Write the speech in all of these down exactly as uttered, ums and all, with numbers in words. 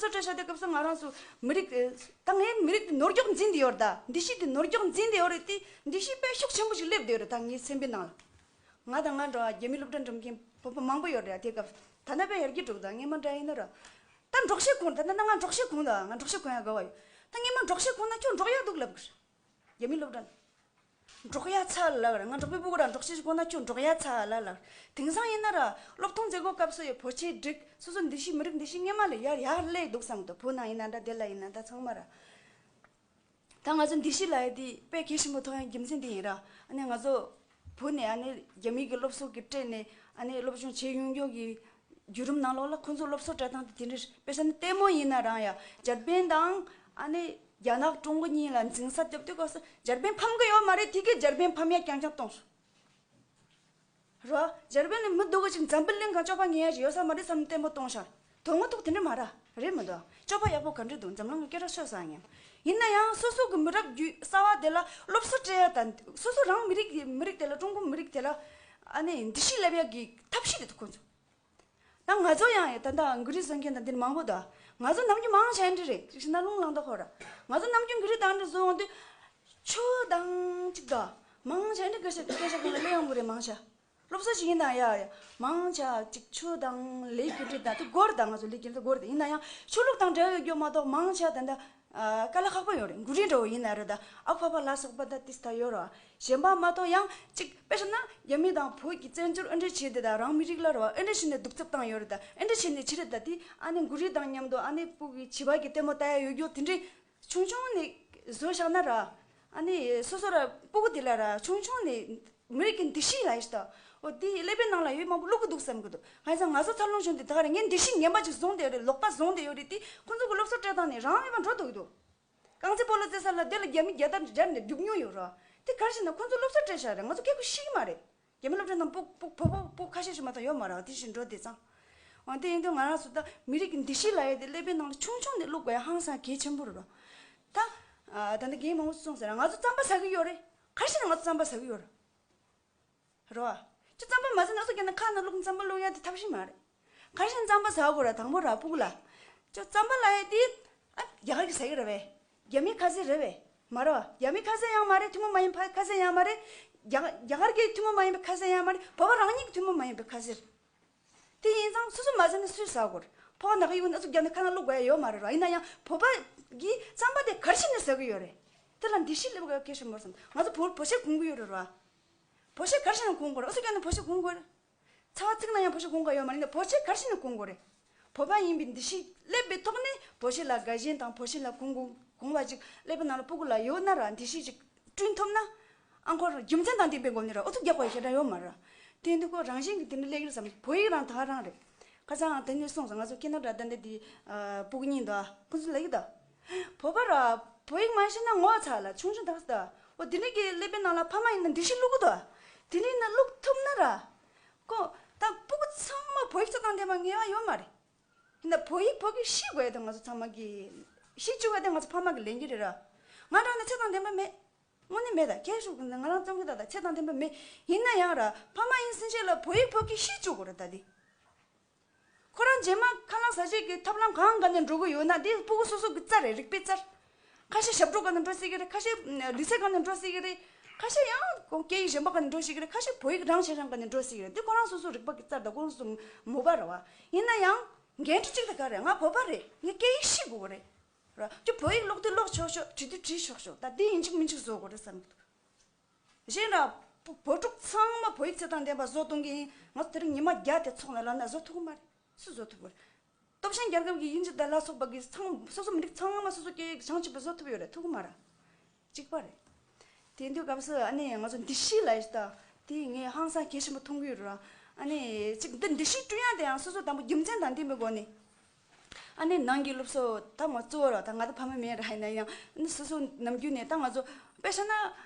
སློབ་གསོ་སྤྲད་བྱ་དེ་སྐབས་སུ་ང་རང་ཚོ་མི་རིགས་ད་ངའི་མི་རིགས་དེ་ནོར་འཁྱོག་འཛིན་བསྡད་ཡོད་རེད། ད་འདུ་ཤེས་དེ་ནོར་འཁྱོག་འཛིན་བསྡད་ཡོད་རེད་དེ། འདུ་ཤེས་དཔེ་ཤུགས་ཆེན་པོ་ཞིག་སླེབས་བསྡད་ཡོད་རེད། ད་ངའི་སེམས་པའི་ནང་ལ། ང་དང་ང་འདྲ་བ་རྒྱ་མི་སློབ་གྲྭ་འགྲིམ་མཁན་བོད་པ་མང་པོ་ཡོད་རེད། དེ་སྐབས་ད་ལྟ་དཔེ་ཡར་རྒྱས་འགྲོ་གི་འདུག་སྔོན་མ་འདྲ་ཡིན་ན་ར། ད་འབྲོག་ཤེས་ཁོང་ད་ལྟ་ན་ང་འབྲོག་ཤེས་ཁོང་ད་ང་འབྲོག་ཤེས་ཁོང་ཡག་ག་བ་ཡོད། ད་སྔོན་མ་འབྲོག་ཤེས་ཁོང་ན་ཁྱོད་འབྲོག་ཡག་འདུག་ལབ་གི་རེད། རྒྱ་མི་སློབ་གྲྭ་ན། འབྲོག་ཡག་ཚ་ལབ་ར། ང་འབྲོག་པའི་སྤུ་གུ་ར་འབྲོག་ཤེས་ཤིག་གོ་ན་ཁྱོད་འབྲོག་ཡག་ཚ་ལབ་ལབ། དེང་སང་ཡིན་ན་ར་སློབ་ཐོན་མཛད་སྒོ་སྐབས་སུ་ཡི་བོད་ཆས་སྒྲིག་སོ་སོ་འདི་ཤི་མི་རིགས་འདི་ཤི་སྔོན་མ་ལས་ཡར་ཡར་སླེབས་འདུག་བསམ་འདུག་བོད་ནང་ཡིན་ན་འདྲ་དེ་ལ་ཡིན་ན་འདྲ་ཚང་མ་ར། ད་ང་ཚོ་འདི་ཤི་ལབ་ཡ་དེ་དཔེ་གལ་ཆེན་པོ་མཐོང་ཡ་རྒྱུ་མཚན་དེ་ཡིན་ར། ཨ་ནི་ང་ཚོ་བོད་ནས་ཨ་ནི་རྒྱ་མི་གི་སློབ་གསོ་གི་སྤྲད་ནས་ཨ་ནི་སློབ་སྦྱོང་བྱེད་ཡོང་ཡོང་གི་བརྒྱུད་རིམ་ནང་ལོགས་ལ་ཁོང་ཚོ་སློབ་གསོ་སྤྲད་སྟངས་དེ་དེ་འདྲ་དཔེ་ཆ་ནི་ལྟད་མོ་ཡིན་ན་རང་ཡ་འཇར་པན་དང་ཨ་ནི་རྒྱ་ནག་ཀྲུང་གོ་གཉིས་ལ་འཛིང་ས་རྒྱབ་དུས་སྐབས་སུ་འཇར་པན་ཕམ་གི་ཡོད་མ་རེད། དེ་གི་འཇར་པན་ཕམ་ཡ་རྐྱང་རྐྱང་གཏོང་སོང་། རོ། འཇར་པན་ནི་མི་སྡུག་གི་ཅིག་འཛམ་བུ་གླིང་གང་སྤྱོད་པ་ངན་ཡ་ཞིག་ཡོད་ས་མ་རེད་བསམ་ནས་ལྟད་མོ་གཏོང་ཤག་དོན་དངོས་ཐོག་དེ་འདྲ་མ་ར། རེད་མི་འདུག་སྤྱོད་པ་ཡག་པོ་ག་འདྲ་འདུག་འཛམ་གླིང་གི་སྐད་གྲགས་ཤོར་ས་ཡིན། ཡིན་ན་ཡང་སོ་སོ་གི་མི་རབས་རྒྱུད་གསར་བ་དེ་ལ་སློབ་གསོ་སྤྲད་ཡ་དང་སོ་སོ་རང་མི་རིགས་ཀྱི་མི་རིགས་དེ་ལ་ཀྲུང་གོ་མི་རིགས་དེ་ལ་ཨ་ནི་འདི་ཤི་ལབ་ཡ་གི་ཐབས་ཤེས་དེ་འདུག་ཁོ་ཚོ། ད་ང་ཚོ་ཡང་ད་ལྟ་འགུལ་རིས་བཟོ་མཁན་དང་འདིར་མང་པོ་འདུག་ང་ཚོ་ནམ་རྒྱུན་མང་ཆེ་འདི་རེད། ཅིག་ཤི་ན་རླུང་ལངས་ད་ཧོ་ར། ང་ཚོ་ནམ་རྒྱུན་འགུལ་རིས་དང་འདི་བཟོ་འོང་དུས། ཆུ་དང་གཅིག་དང་། མང་ཆེ་འདི་སྐད་ཆ་སྐད་ཆ་གང་ལ་གླེང་ཡོང་གི་རེད་མང་ཆེ། སློབ་གསོ་ཞིག་ཡིན་དང་ཡ་ཡ། མང་ཆེ་གཅིག་ཆུ་དང་ལས་རྒྱུ་འབྲས་དང་དེ་སྒོར་དང་ང་ཚོ་ལས་རྒྱུ་འབྲས་སྒོར་དང་ཡིན་ན་ཡང་ཆོས་ལུགས་དང་འབྲེལ་ཡོད་རྒྱུ་མ་གཏོགས་མང་ཆེ་ད་ལྟ། དཀའ་ལས་ཁག་པོ་ཡོད་རེད། འགུལ་རིས་འདྲ་བོ་ཡིན་ན་རེད་ད། ཨ་ཕ་ཕ་ལ་སོགས་པ་ད་ཏིས་ད་ཡོད་ར། གཞན་པ་མ་གཏོགས་ཡང་གཅིག་དཔེ་བཞག་ན་རྒྱ་མི་དང་བོད་ཀྱི་བཙན་བྱོལ་ཨེ་འདྲ་བྱས་ཏེ་ད་རང་མི་རིགས་ལ་ར་བ་ཨེ་འདྲ་བྱས་ནས་གདུག་རྩུབ་བཏང་ཡོད་རེད་ད། ཨེ་འདྲ་བྱས་ནས་ཕྱི་རེད་ད་དེ་ཨ་ནི་འགུལ་རིས་དང་མཉམ་དུ་ཨ་ནི་སྤུ་གུའི་བྱིས་པ་གི་ལྟད་མོ་ལྟ་ཡ་ཡོད་རྒྱུ་དེ་འདྲའི་ཆུང་ཆུང་ནས་བཟོ་བཞག་ན་ར། ཨ་ནི་སོ་སོ་ར་སྤུ་གུ་དེ་ལ་ར་ཆུང་ཆུང་ནས་མི་རིགས་ཀྱི་འདུ་ཤེས་ལ་ཡིས་ད། འོ་དེ་ཀླད་པའི་ནང་ལ་ཡོད་མང་པོ་བླུག་གི་འདུག་བསམ་གི་འདུག་ང་ཚོ་ང་ཚོ་འཚར་ལོངས་བྱུང་དེ་ད་ག་རེ་ངས་འདུ་ཤེས་ངན་པ་ཅིག་བཟུང་བསྡད་ཡོད་རེད། ལོག་པ་བཟུང་བསྡད་ཡོད་རེད་དེ་ཁོང་ཚོ་གི་སློབ་གསོ་སྤྲད་སྟངས་ནས་རང་མེད་པ་འགྲོ་འདུག་གི་འདུག་རྐང་རྩེད་སྤོ་ལོ་རྩེ་ས་ལ་དེ་ལ་རྒྱ་མི་རྒྱལ་དར་སྦྱར་ནས་རྒྱུག་མྱོང་ཡོད་ར། དེ་ག་རེ་ཞིག་ན་ཁོང་ཚོ་སློབ་གསོ་སྤྲད་བཞག་རེད། ང་ཚོ་སྐད་ཁུ་ཤེས་ཀྱི་མ་རེད། རྒྱ་མི་སློབ་གྲྭ་ནང་སྤུ་སྤུ་བོ་བོ་སྤུ་ཁ་ཤས་ཤིག་མ་གཏོགས་ཡོད་མ་རེད་བ། དེ་བཞིན་འགྲོ་བསྡད་ཙང་། འོ་དེ་ཡིན་དུས་ང་རང་ཚོ་ད་མི་རིགས་ཀྱི་འདུ་ཤེས་ལ་ཡོད་དེ་ཀླད་པའི་ནང་ལ་ཆུང་ཆུང་ནས་བླུག་དགོས་ཡ་ཧང་སང་གལ་ཆེན་པོ་རེད་བ། ད་ཨ་ད་ནི་རྒན་མང་པོ་གསུངས་ཟེར་ན་ང་ཚོ་རྩམ་པ་ཟ་གི་ཡོད་རེད། ག་རེ་བྱས་ནས་ང་ཚོ་རྩམ་པ་ཟ་གི་ཡོད་རེད། རེད་བ། ཁྱོད་རྩམ་པ་མ་ཟ་ན་སུ་ཀྱང་ན་ཁ་ནང་བླུགས་རྩམ་པ་བླུགས་ཡ་དེ་ཐབས་ཤེས་མ་རེད། ག་རེ་བྱས་ནས་རྩམ་པ་ཟ་དགོས་རེད། དང་པོ་ར་སྤུ་གུ་ལ། ཁྱོད་རྩམ་པ་ལ་ཡ་དེ། ཨ་རྒྱ་གར་གྱི་ཟ་གི་རེད་བས། རྒྱ་མིའི་ཁ་ཟས་རེད་བས། མ་རེད་བ། རྒྱ་མིའི་ཁ་ཟས་ཡང་མ་རེད། ཐུན་མོང་མ་ཡིན་པའི་ཁ་ཟས་ཡང་མ་རེད། རྒྱ་རྒྱ་གར་གྱི་ཐུན་མོང་མ་ཡིན་པའི་ཁ་ཟས་ཡང་མ་རེད། བོད་པ་རང་ཉིད་ཀྱི་ཐུན་མོང་མ་ཡིན་པའི་ཁ་ཟས་རེད། དེ་ཡིན་ཙང་སོ་སོ་མ་ཟ་ན་སུས་ཟ་དགོས་རེད། ཕོ་བ་ནག་ཡིག་ནི་ཨ་ཚོ་རྒྱབ་ནས་ཁ་ནང་བླུག་དགོས་ཡ་ཡོད་མ་རེད་ར། ཡིན་ན་ཡང་བོད་པ་གིས་རྩམ་པ་དེ་ག་རེ་བྱས་ནས་ཟ་གི་ཡོད་རེད། དེ་ལ་འདི་ཤི་ལེབ་ག་སྐད་ཤོད་མོར་སམ། ང་ཚོ་བོད་བོད་ཆས་གོན་གི་ཡོད་རེད་ར། བོད་ཆས་ག་རེ་བྱས་ནས་གོན་དགོས་རེད། ཨ་ཚོ་རྒྱབ་ནས་བོད་ཆས་གོན་དགོས་རེད། ཚ་བ་ཚིག་ན་ཡང་བོད་ཆས་གོན་གི་ཡོད་མ་རེད། ཡིན་ན་བོད་ཆས་ག་རེ་བྱས་ནས་གོན་དགོས་རེད། བོད་པ་ཡིན་པའི་འདི་ཤི་ལེབ་པའི་ཐོག་ནས་བོད་ཆས་ལ་དགའ་ཞེན་དང་བོད་ཆས་ལ་གོན་གོན་གོན་པ་ཅིག་ཀླད་པའི་ནང་ལ་སྤུ་གུ་ལ་ཡོད་ན་ར་འདི་ཤི་ཅིག་བསྐྲུན་ཐུབ་ན། ཨ་ཁོ་ར་རྒྱུ་མཚན་དང་ལྡན་པའི་སྒོ་ནས་ར་ཨུ་ཚུགས་རྒྱག་པ་ཞེ་དྲག་ཡོད་མ་རེད། དེ་འདི་ཁོ་རང་བཞིན་གྱི་དེ་འདྲ་སླེབས་ཀྱི་རེད་བསམ། བོད་ཡིག་རང་ད་ག་རང་རེད། ཁ་སང་དེ་ནས་སོང་ཙང་ང་ཚོ་ཁེ་ན་ཌ་ད་འདི་དེ་སྤུ་གུ་གཉིས་འདུག་ཁོ་ཚོ་ལབ་ཀྱི་འདུག་བོད་པ་ར་བོད་ཡིག་མ་ཤེས་ན་ངོ་ཚ་ལ་ཆུང་ཆུང་དག་ས་ད། འོ་དེ་འདྲ་གི་ཀླད་པའི་ནང་ལ་ཕ་མ་ཡིན་ན་འདི་ཤི་བླུག་གི་འདུག་དེ་འདྲ་ཡིན་ན་བླུག་ཐུབ་ན་ར། ཁོ་ད་སྤུ་གུ་ཚང་མ་བོད་ཡིག་ཚོ་དང་ལྡན་པ་ངེས་པ་ཡོད་མ་རེད། ཡིན་ན་བོད་ཡིག་བོད་སྐད་ཤེས་དགོས་ཡ་དེ་ང་ཚོ་ཚང་མ་གི། ཤེས་བཅུག་པ་དེ་ང་ཚོ་ཕ་མ་གི་ལས་འགན་རེད་ར། ང་རང་ནི་ཚེ་དང་ལྡན་པ་མེད། དངོས་གནས་མེད་ད། ཁྱེད་ཤུགས་ང་རང་བཙོང་གི་ད་ད་ཚེ་དང་ལྡན་པ་མེད། ཡིན་ན་ཡང་ར་ཕ་མ་ཡིན་ཟིན་ཆེད་ལ་བོད་ཡིག་བོད་སྐད་ཤེས་བཅུག་དགོས་རེད་ད་དེ། ཁོ་རང་རྗེས་མ་ཁ་ལག་ཟ་བྱེད་ཀྱི་ཐབས་ལམ་གང་ག་ནས་འགྲོ་གི་ཡོད་ན་དེ་སྤུ་གུ་སོ་སོ་གི་རྩ་རེད། རིག་པའི་རྩར། ཁ་ཤས་ཞབས་བྲོ་ག་ནས་འགྲོ་སྲིད་ཀྱི་རེད། ཁ་ཤས་ལུས་རྩལ་ག་ནས་འགྲོ་སྲིད་ཀྱི་རེད། ཁ་ཤས་ཡང་སྐད་ཡིག་གཞན་པ་ག་ནས་འགྲོ་སྲིད་ཀྱི་རེད། ཁ་ཤས་བོད་ཡིག་རང་ཆ་ཤང་ག་ནས་འགྲོ་སྲིད་ཀྱི་རེད། དེ་ཁོ་རང་སོ་སོ་རིག་པ་གི་རྩར་དང་ཁོ་རང་སོ་མོས་པ་རེད་བ། ཡིན་ན་ཡང་འགན་འཁྲི་གཅིག་ད་ག་རེད། ང་བོད་པ་རེད། ངས་སྐད་ཡིག་ཤེས་དགོས་ཀྱི་རེད། ར་ཅོ་བོད་ཡིག་ཀློག་དུས་ཀློག་ཆོག་ཆོག་བྲིས་དུས་བྲིས་ཆོག་ཆོག་ད་འདི་ཡིན་གཅིག་མིན་གཅིག་བཟོ་དགོས་རེད་བསམ་གྱི་འདུག་གཞན་ར་བོ་བོད་ཕྲུག་ཚང་མ་བོད་ཡིག་ཚད་དང་ལྡན་པ་བཟོ་གཏོང་གི་ཡིན། ང་ཚོ་དེ་རིང་ཉི་མ་བརྒྱ་དེ་ཚོགས་ནས་ལབ་ན་བཟོ་ཐུབ་ཀྱི་མ་རེད། སུ་བཟོ་ཐུབ་ཀྱི་རེད། སྟོབས་ཆེན་རྒྱལ་ཁབ་ཀྱི་དབྱིན་ཇི་དང་ལ་སོགས་པ་གི་ཚང་སོ་སོ་མི་རིགས་ཚང་མ་སོ་སོ་སྐད་ཡིག་བྱང་ཆུབ་པ་བཟོ་ཐུབ་ཡོད་རེད། ཐུབ་ཀྱི་མ་རེད། གཅིག་པ་རེད། དེ་དུས་སྐབས་སུ་ཨ་ནི་ང་ཚོ་འདི་ཤི་ལ་ཡིས་ད་དེ་ངས་ཧང་སང་གལ་ཆེན་པོ་མཐོང་གི་ཡོད་རེད། ཨ་ནི་གཅིག་འདི་འདི་ཤི་བསྐྲུན་ཡ་དེ་ཡང་སོ་སོ་དང་པོ་རྒྱུ་མཚན་དང་ལྡན་པའི་སྒོ་ནས། ཨ་ནི་ནང་གི་སློབ་གསོ་ད་ང་གཙོ་བོ་ར་ད་ང་ད་ཕ་མ་མེད་ར། ཡིན་ན་ཡང་ཨ་ནི་སོ་སོ་ནམ་རྒྱུན་ནས་ད་ང་ཚོ་དཔེ་བཞག་ན་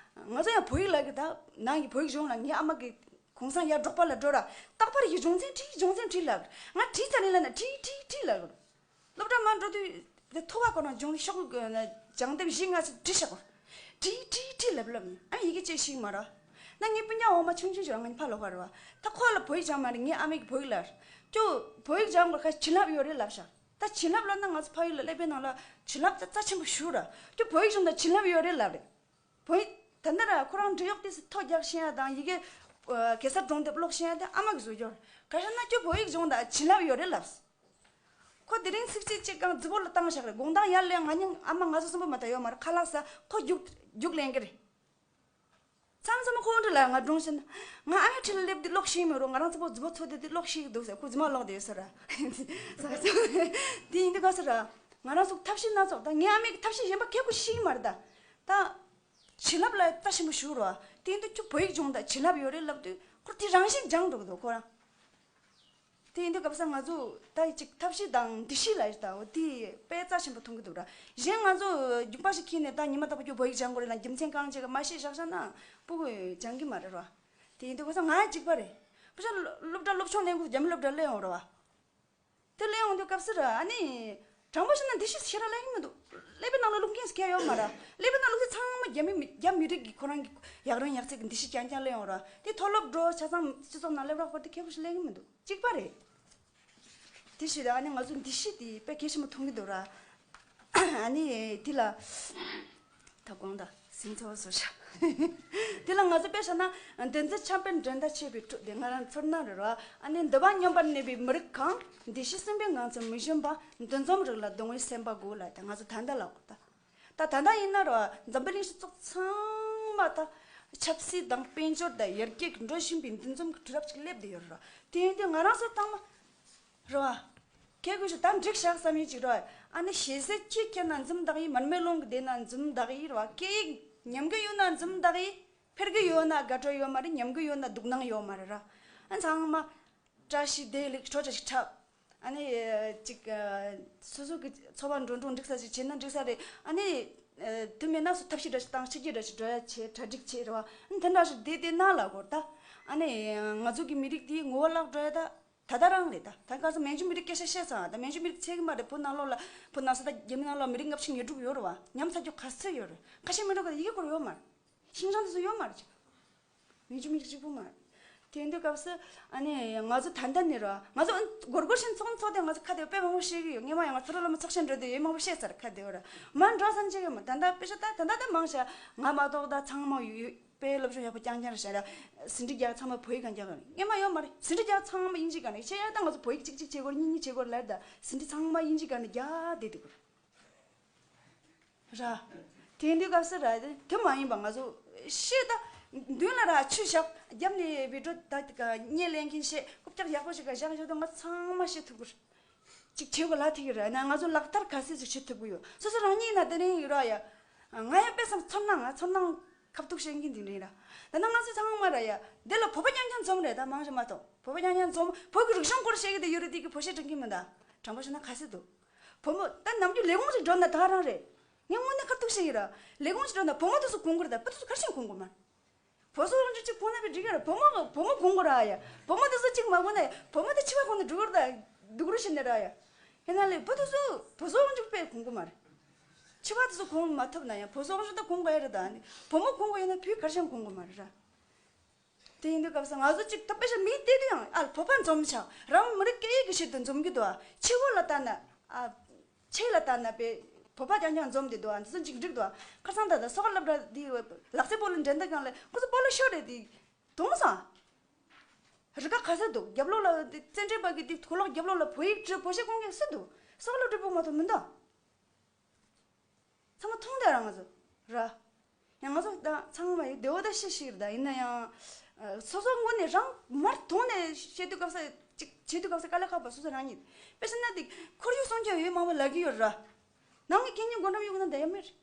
ང་ཚོ་ཡང་བོད་ཡིག་ལ་གི་ད་ནང་གི་བོད་ཡིག་སྦྱོང་ལ་ངའི་ཨ་མ་གི་གུང་སེང་ཡར་འབྲོག་པ་ལ་འགྲོ་ར། རྟག་པར་ཡི་སྦྱོང་ཚན་བྲིས་སྦྱོང་ཚན་བྲིས་ལབ། ང་བྲིས་ཚར་ནས་ལབ་ན་བྲིས་བྲིས་བྲིས་ལབ། སློབ་གྲྭ་མར་འགྲོ་དུས་དེ་ཐོ་བ་ཁོ་ན་སྦྱོང་ཤོག་སྦྱང་དེབ་བཞི་ལྔ་ཞིག་བྲིས་བཞག་གོ། བྲིས་བྲིས་བྲིས་ལབ་ལབ་ནས་ཨ་ཡི་གེ་ཅིག་ཤེས་མ་ར། ན་ངའི་སྤུན་ཀྱག་འོག་མ་ཆུང་ཆུང་ཞིག་ར། ང་ཕ་ལོག་ག་རེད་བ། ད་ཁོ་ལ་བོད་ཡིག་སྦྱང་མ་རེད། ངའི་ཨ་མས་ཀྱི་བོད་ཡིག་ལ་ཁྱོད་བོད་ཡིག་སྦྱང་དགོས་ཁ་བྱིན་རླབས་ཡོད་རེད་ལབ་ཤག་ད་བྱིན་རླབས་ལབ་ན་ང་ཚོ་ཕ་ཡུལ་ལ་ཀླད་པའི་ནང་ལ་བྱིན་རླབས་ད་རྩ་ཆེན་པོ་ཞུ་ར། ཁྱོད་བོད་ཡིག་སྦྱོང་དང་བྱིན་རླབས་ཡོད་རེད་ལབ་རེད། བོད་ཡིག་ད་ལྟ་ར་ཁོ་རང་འབྲི་གཡོག་དེ་སི་ཐོ་རྒྱག་ཤེས་ཡ་དང་ཡི་གེ་གེ་སར་སྒྲུང་དེབ་ཀློག་ཤེས་ཡ་དེ་ཨ་མ་གི་བཟོ་རྒྱུ་རེད། ག་རེ་ན་ཁྱོད་བོད་ཡིག་སྦྱོང་དང་བྱིན་རླབས་ཡོད་རེད་ལབ། ཁོ་དེ་རིང་ཚིག་གཅིག་གཅིག་གང་རྫི་བོ་ལ་བཏང་བཞག་རེད། དགོང་དག་ཡར་ལས་ང་ཉིན་ཨ་མ་ང་ཚོ་གསུམ་པོ་མ་གཏོགས་ཡོད་མ་རེད། ཁ་ལག་ཟ་ཁོ་རྒྱུག་རྒྱུག་ལེན་གི་རེད། མཚམས་མཚམས་ཁོ་འདྲ་ལ་ང་སྒྲུང་བཤད་ན། ང་ཨ་མའི་ཁྲིད་ལ་སླེབས་དུས་ཀློག་ཤེས་མི་རུང་། ང་རང་ཚོ་པོ་རྫི་བོ་ཚོ་དེ་དུས་ཀློག་ཤེས་ཀྱི་འདུག་ཟེར། ཁོ་རྫི་མ་ཀློག་དེ་ཡོད་ས་ར། ས་ཆ་དེ་ཡིན་དུས་ག་ས་ར། ང་རང་ཚོ་ཐབས་ཤེས་སྣ་ཚོགས་ད་ངའི་ཨ་མའི་ཐབས་ཤེས་གཞན་པ་ཁྱེད་ཁོ་ཤེས་ཀྱི་མ་རེད་ད། ད་བྱིན་རླབས་ལ་རྩ་ཆེན་པོ་ཞུ་རོགས། དེ་ཡིན་དུས་ཁྱོད་བོད་ཡིག་སྦྱོང་ད་བྱིན་རླབས་ཡོད་རེད་ལབ་དུས་ཁོ་དེ་རང་བཞིན་སྦྱངས་འགྲོ་གི་འདུག་ཁོ་རང་། དེ་ཡིན་དུས་སྐབས་སུ་ང་ཚོ་ད་ཅིག་ཐབས་ཤེས་དང་འདི་ཤེས་ལ་ཡོད་ད། འོ་དེ་དཔེ་རྩ་ཆེན་པོ་མཐོང་གི་འདུག་ར། གཞན་ང་ཚོ་རྒྱུག་པ་ཞིག་ཁྱེར་ནས་ད་ཉི་མ་རྟག་པར་ཁྱོད་བོད་ཡིག་སྦྱང་དགོས་རེད་ལ་རྒྱུ་མཚན་གང་བྱེད་ཀ་མ་ཤེས་བཞག་བཞག་ན་སྤུ་གུ་སྦྱང་གི་མ་རེད་ར། དེ་ཡིན་དུས་ཁོ་ཚོ་ང་གཅིག་པ་རེད། བུ་ཆ་སློབ་གྲྭ་སློབ་ཆུང་ལེན་དགོས་རྒྱ་མི་སློབ་གྲྭ་སླེབས་ཡོང་ར་བ། དེ་སླེབས་ཡོང་དུས་སྐབས་སུ་ར་ཨ་ནི། དྲང་པོ་བཤད་ན་འདི་ཤེས་ཤེས་ར་ལེན་གི་མི་འདུག་ཀླད་པའི་ནང་ལ་བླུག་མཁན་ཞིག་ཡོད་མ་ར། ཀླད་པའི་ནང་བླུག་ཚེ་ཚང་མ་རྒྱ་མི་མི་རྒྱ་མི་རིགས་ཀྱི་ཁོ་རང་གི་ཡག་རང་ཡག་ཚད་ཀྱི་འདི་ཤེས་རྐྱང་རྐྱང་ལེན་ཡོང་ར། དེ་མཐོ་སློབ་འགྲོ་ཆ་ཚང་སྤྱི་ཚོགས་ནང་སླེབས་རག་པར་དེ་ཁེ་པོ་ཞིག་ལེན་གི་མི་འདུག་གཅིག་པ་རེད། དེ་ཞིག་རེད། ཨ་ནི་ང་ཚོ་འདི་ཤེས་དེ་དཔེ་གལ་ཆེན་པོ་མཐོང་གི་འདུག་ར། ཨ་ནི་དེ་ལ་ད་དགོངས་དག་སེམས་ཚོར་བཟོ་བྱ། དེ་ལ་ང་ཚོ་དཔེ་བཞག་ན་འདུ་འཛི་འཆམ་པའི་འགྲན་ཟླ་ཆེ་བའི་ཁྲོད་དེ་ང་རང་ཚོར་སྣང་རེད་ར། ཨ་ནི་འདོད་པ་སྙོམས་པར་གནས་པའི་མི་རིགས་གང་། འདི་ཕྱི་སྲིད་པའི་ངང་ཚུལ་མི་ཞུམ་པ། འདུ་འཛོམས་རིགས་ལ་གདུང་བའི་སེམས་པ་དགོས་ལ་ད་ང་ཚོ་ད་ལྟ་ལ་གོ་ད། ད་ད་ལྟ་ཡིན་ན་ར་འཛམ་བུ་གླིང་སྤྱི་ཚོགས་ཚང་མ་ད་ཆབ་སྲིད་དང་དཔལ་འབྱོར་དང་ཡར་རྒྱས་ཀྱི་འགྲོ་བཞིན་པའི་འདུ་འཛོམས་ཀྱི་དུས་རབས་ཅིག་སླེབས་བསྡད་ཡོད་ར། དེ་ཡིན་དུས་ང་རང་ཚོ་ཚང་མ་རེད་བ། ཁྱེད་ཀྱིས་ད་འགྲིག་བཞག་བསམ་ཡས་ཅིག་རེད་བ། ཨ་ནི་ཞེ་སའི་ཁྱི་ཁྱེར་ན་འཛུམ་མདངས་ཡིན། མར་མེ་རླུང་གིས་བདས་ན་འཛུམ་མདངས་ཡིན་རེད་བ། སྐད་ཡིག་ཉམས་ཀྱི་ཡོད་ན་འཛུམ་མདངས་ཡིན། འཕེལ་གྱི་ཡོད་ན་དགའ་སྤྲོ་ཡོད་མ་རེད། ཉམས་ཀྱི་ཡོད་ན་སྡུག་སྣང་ཡོད་མ་རེད་ར། ཨ་ཚང་མ་བཀྲ་ཤིས་བདེ་ལེགས་འཕྲོ་བརྒྱབ་ཅིག་འཁྲབ། ཨ་ནི་ཅིག་སོ་སོ་གི་འཚོ་བ་འགྲོ་འགྲོ་འགྲིག་ས་ཞིག་བྱས་ན་འགྲིག་ས་རེད། ཨ་ནི་དེ་མེད་ན་སུ་ཐབས་ཤེས་འདྲ་ཞིག་བཏང་། ཕྱི་རྒྱལ་འདྲ་ཞིག་འགྲོ་ཡ་བྱས། གྲ་སྒྲིག་བྱས་རེད་བ། ཨ་ནི་དེ་འདྲ་ཞིག་བསྡད་བསྡད་ན་ལ་གོ་ད། ཨ་ནི་ང་ཚོ་གི་མི་རིགས་དེའི་ངོ་བོ་བརླག་འགྲོ་ཡ་ད། ད་ལྟ་རང་རེད་ད། ད་ག་ཚོད་མན་ཇུ་མི་རིགས་སྐད་ཆ་བཤད་ཙང་ད་མན་ཇུ་མི་རིགས་ཚད་གི་མ་རེད། བོད་ནང་ལོགས་ལ་བོད་ནང་ས་ད་རྒྱ་མི་ནང་ལོགས་མི་རིགས་ལྔ་བཅུ་ང་དྲུག་ཡོད་རེད་བ། ཉམས་ཚར་རྒྱུ་ག་ཚོད་ཡོད་རེད། ཁ་ཤས་མི་འགྲོ་ག་ཡི་གེ་སྐོར་ཡོད་མ་རེད། ཤིང་ཅང་དེ་ཚོ་ཡོད་མ་རེད་ཅིག་མན་ཇུ་མི་རིགས་གཅིག་པུ་མ་རེད། དེ་འདྲ་སྐབས་སུ་ཨ་ནི་ང་ཚོ་ད་ལྟ་ནས་ར་ང་ཚོ་སྒོར་སྒོར་ཞིག་ཚོགས་ཚོགས་དེ་ང་ཚོ་ཁ་དེ་དཔེ་མང་པོ་ཤེས་གི་ཡོད། ངས་མ་ཡང་ང་ཚོ་ར་ལ་མ་ཚོགས་ཆེན་འགྲོ་དུས་ཡོད་མང་པོ་བཤད་ཚར། ཁ་དེ་བ་ར་མ་འགྲོ་ས་མཇལ་གི་མ། ད་ལྟ་དཔེ་ཆ་ད་ད་ལྟ་ད་མང་ཤ་ང་མ་གཏོགས་ད་ཚང་མ་ཡོད་ཡོད། དཔེ་སློབ་སྦྱོང་ཡག་པོ་རྐྱང་རྐྱང་རེད་ཤག་ར། ཟིན་བྲིས་རྒྱག་ཚང་མ་བོད་ཡིག་གང་རྒྱག་གི་རེད། སྔོན་མ་ཡོད་མ་རེད། ཟིན་བྲིས་རྒྱག་ཚང་མ་དབྱིན་ཇི་གང་རེད། ཤེས་ཡ་ད་ང་ཚོ་བོད་ཡིག་གཅིག་གཅིག་བྱེད་དགོས་རེད། གཉིས་གཉིས་བྱེད་དགོས་རེད་ལབ་ད་ཟིན་བྲིས་ཚང་མ་དབྱིན་ཇི་གང་རེད་རྒྱག་བསྡད་འདུག་ར། དེ་འདྲའི་སྐབས་སུ་ར་དེ་མ་ཡིན་པ་ང་ཚོ་ཤེས་ད་མདུན་ལ་ར་ཆུ་བཞག་རྒྱབ་ནས་བི་ཌིའོ་ད་བརྙན་ལེན་མཁན་ཤེས་རྐུབ་བཀྱག་ཡག་པོ་ཞིག་ག་བཞག་བཞག་ད་ང་ཚང་མ་ཤེས་ཐུབ་ཀྱི་རེད། ཅིག་བྱེད་དགོས་ལ་ཐིག་གི་རེད། ན་ང་ཚོ་ལག་བསྟར་ག་ཚོད་ཅིག་བྱེད་ཐུབ་ཀྱི་ཡོད། སོ་སོ་རང་ཉིད་ན་དེ་རིང་ཡོད་ར་ཡ། ང་ཡང་དཔེ་བསམ་ཚོར་སྣང་ང་ཚོར་སྣང་ཁ་ཐུག་བཤད་མཁན་དེ་འདྲ་ཡིན་ར། ད་ནང་ང་ཚོ་ཚང་མ་ར་ཡ་འདི་ལ་བོད་པ་རྐྱང་རྐྱང་འཛོམས་རེད། ད་མང་ཆེ་མ་གཏོགས་བོད་པ་རྐྱང་རྐྱང་འཛོམས། བོད་ཀྱི་རིག་གཞུང་སྐོར་བཤད་གི་དེ་ཡོད་རེད། དེ་གི་བོད་གཞས་འཁྲབ་མཁན་མི་འདུག་དྲང་པོ་བཤད་ན་ག་ཚོད་འདུག་བུ་མོ་ད་ནམ་རྒྱུན་ལས་ཁུངས་ཅིག་འགྲོ་ན་ད་རང་རེད། ངས་དངོས་གནས་ཁ་ཐུག་བཤད་ཡིན་ར། ལས་ཁུངས་ཅིག་འགྲོ་ན་བུ་མོ་དེ་ཚོ་གོང་གི་རེད། ད་བུ་དེ་ཚོ་ག་རེ་བྱས་གོང་གི་མ་རེད། བུ་ཚོ་རང་ཚོ་གཅིག་གོང་ན་བའི་འགྲིག་གི་རེད། བུ་མོ་བུ་མོ་གོང་གི་ར་ཡ། བུ་མོ་དེ་ཚོ་གཅིག་མ་གོང་ན་ཡ། བུ་མོ་དེ་ཕྱི་པ་གོང་ནས་འགྲོ་གི་རེད། ད་སྡུག་རུ་བྱས་ནས་ར་ཡ། ཡིན་ན་ལས་བུ་དེ་ཚོ་བུ་ཚོ་རང་ཚོ་དཔེ་གོང་གི་མ་རེད། ཕྱི་པ་དེ་ཚོ་གོང་མ་ཐུབ་ན་ཡང་བུ་ཚོ་རང་ཚོ་ད་གོང་གི་ཡ་རེད། ད་ནི་བུ་མོ་གོང་གི་ཡོད་ན་བུས་ག་རེ་བྱས་གོང་གི་མ་རེད་ར། དེ་ཡིན་དུས་སྐབས་སུ་ང་ཚོ་གཅིག་ད་དཔེ་ཆ་མི་བལྟས་དུས་ཡང་ཨ་བོད་པ་འཛོམས་ཆགས། རང་མི་རིགས་སྐད་ཡིག་གི་ཆེད་དུ་འཛོམས་ཀྱི་འདུག་ཨ། ཕྱི་བོ་ལ་ལྟ་ན་ཨ། ཕྱི་ལ་ལྟ་ན་དཔེ་བོད་པ་རྐྱང་རྐྱང་འཛོམས་བསྡད་འདུག་ཨ། འདི་ཚོ་གཅིག་འགྲིག་འདུག་ཨ། ཁ་སང་ད་ལྟ་སོག་ལབ་ར་འདི་ལག་རྩེད་སྤོ་ལོ་འགྲན་ཟླ་སྒང་ལ་ཁོ་ཚོ་སྤོ་ལོ་ཤོར་རེད། འདི་དོང་སང་རི་ཁ་ག་ས་འདུག་རྒྱབ་ལོགས་ལ་འདི་རྩེད་འགྲན་པ་གི་འདི་གོ་ལོག་རྒྱབ་ལོགས་ལ་བོད་ཡིག་བྲིས་བོད་གཞས་གོན་མཁན་སུ་འདུག་སོག་ལབ་བྲིས་པོ་མ་གཏོགས་མི་འདུག་ཚང་མ་མཐོང་དེ་རང་ང་ཚོ་ར། ཡང་ང་ཚོ་ད་ཚང་མ་ཡི་བདེ་བོ་ད་ཤི་ཤི་རེད། ད་ཡིན་ན་ཡང་ཨ་སོ་སོ་ངོས་ནས་རང་མར་དོང་ནས་བཤད་དུས་སྐབས་ས་ཅིག་བྱེད་དུས་སྐབས་ས་དཀའ་ལས་ཁག་པ་སོ་སོ་རང་ཉིད། དཔེ་བཤད་ན་དེ་ཁོར་ཡུག་སྲུང་སྐྱོབ་ཡོད་མང་པོ་ལབ་ཀྱི་ཡོད་ར། ནང་གི་ཁེ་ཉིན་སྒོ་འགྲམ་གཡུག་ན་འདི་ཡ་མེད་རེད།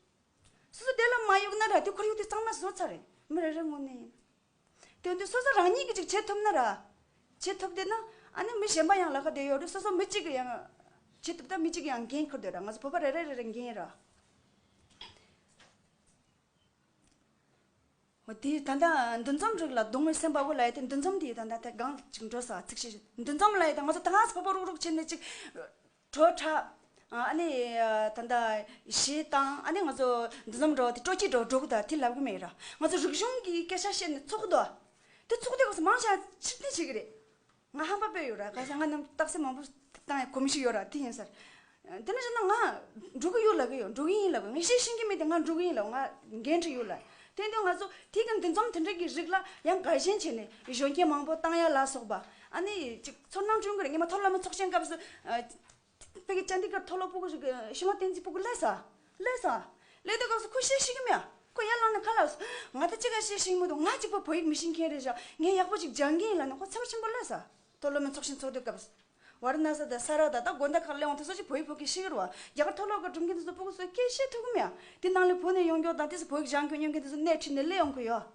སོ་སོ་དེ་ལ་མ་གཡུག་ན་ར་དེ་ཁོར་ཡུག་དེ་གཙང་མ་བཟོ་ཚར་རེད། མི་རེ་རེ་ངོས་ནས་ཡིན། དེ་དུས་སོ་སོ་རང་ཉིད་ཀྱིས་ཅིག་བྱེད་ཐུབ་ན་ར། བྱེད་ཐུབ་བསྡད་ན་ཨ་ནི་མི་གཞན་པ་ཡང་ལ་ཁ་བསྡད་ཡོད་རེད། སོ་སོ་མི་གཅིག་གིས་ཡང་བྱེད་ཐུབ་ད་མི་གཅིག་གིས་ཡང་འགན་འཁུར་བསྡད་ར། ང་ཚོ་བོད་པ་རེ་རེ་རེ་རེ་འགན་ར། འོ་དེ་ད་ལྟ་འདུ་འཛོམས་རིགས་ལ་གདུང་བའི་སེམས་པ་བོ་ལ་ཡ་དེ་འདུ་འཛོམས་དེ་ད་ལྟ་དེ་གང་ཅིག་འགྲོ་ས་ཚིག་ཤེས་འདུ་འཛོམས་ལ་ཡ་ད་ང་ཚོ་ད་ག་ས་བོད་པ་རུག་རུག་བྱས་ནས་ཅིག་བྲོ་འཁྲབ། ཨ་ནི་ད་ལྟ་གཞས་བཏང་། ཨ་ནི་ང་ཚོ་འདུ་འཛོམས་འགྲོ་དེ་སྤྲོ་སྐྱིད་འགྲོ་འགྲོ་གི་འདུག་དེ་ལབ་གི་མེད་ར། ང་ཚོ་རིག་གཞུང་གི་སྐད་ཆ་བཤད་ནས་ཚོགས་འདུག་དེ་ཚོགས་དུས་སྐབས་སུ་མང་ཆེ་ཕྱིར་འཐེན་བྱེད་ཀྱི་རེད། ང་ཧམ་པ་དཔེ་ཡོད་ར། ག་ས་ང་རྣམས་རྟགས་གསལ་མང་པོ་བཏང་ཡ་གོམས་གཤིས་ཡོད་ར། དེ་ཡིན་ས་རེད། དེ་ནས་བྱས་ན་ང་འགྲོ་གི་ཡོད་ལབ་གི་ཡོད། འགྲོ་གི་ཡིན་ལབ་གི། ངས་བཤད་ཤེས་ཀྱི་མེད་དེ། ང་འགྲོ་གི་ཡིན་ལབ། ང་འགན་འཁྲི་ཡོད་ལབ། དེ་དུས་ང་ཚོ་དེ་གི་འདུ་འཛོམས་དེ་འདྲ་གི་རིགས་ལ་ཡང་དགའ་ཞེན་བྱས་ནས་གཞོན་སྐྱེས་མང་པོ་བཏང་ཡ་ལ་སོགས་པ། ཨ་ནི་ཅིག་ཚོར་སྣང་བྱུང་གི་རེད། ངས་མ་མཐོ་སློབ་མའི་ཚོགས་ཆེན་སྐབས་སུ་ཨ་ཕ་གི་ཅན་དི་གར་མཐོ་སློབ་ཕྲུ་གུ་ཞིག་ཞི་མོ་བསྟན་འཛིན་ཕྲུ་གུ་སླེབས་ས། སླེབས་ས། སླེབས་དུས་སྐབས་སུ་ཁོ་བཤད་ཤེས་ཀྱི་མེད་ཨ། ཁོ་ཡར་ལངས་ནས་ཁ་ལ་ང་ད་ཅི་ག་བཤད་ཤེས་མི་འདུག་ང་གཅིག་པོ་བོད་ཡིག་མི་ཤེས་མཁན་རེད་ཤག་ངས་ཡག་པོ་ཅིག་སྦྱང་གི་ཡིན་ལབ་ནས་ཁོ་ཚེམ་ཆེན་པོ་སླེབས་ས། མཐོ་སློབ་མའི་ཚོགས་ཆེན་ཚོགས་དུས་སྐབས་སུ། ཝཱ་ར་ཎ་སི་དང་ས་ར་དང་ད་དགོན་སྡེ་ཁག་སླེབས་འོང་དུས་སུ་ཅིག་བོད་ཡིག་ཕ་གི་ཤེས་ཀྱི་རེད་བ། རྒྱ་གར་མཐོ་སློབ་ཁག་འགྲིམ་མཁན་དེ་ཚོ་ཕྲུ་གུ་ཚོས་སྐད་བཤད་ཐུབ་ཀྱི་མེད་ཨ། དེ་ནང་ལ་བོད་ནས་ཡོང་མཁན་དང་དེ་ཚོ་བོད་ཡིག་སྦྱང་མཁན་ཡོང་མཁན་དེ་ཚོ་སྣེ་ཁྲིད་ནས་སླེབས་ཡོང་གི་ཡོད།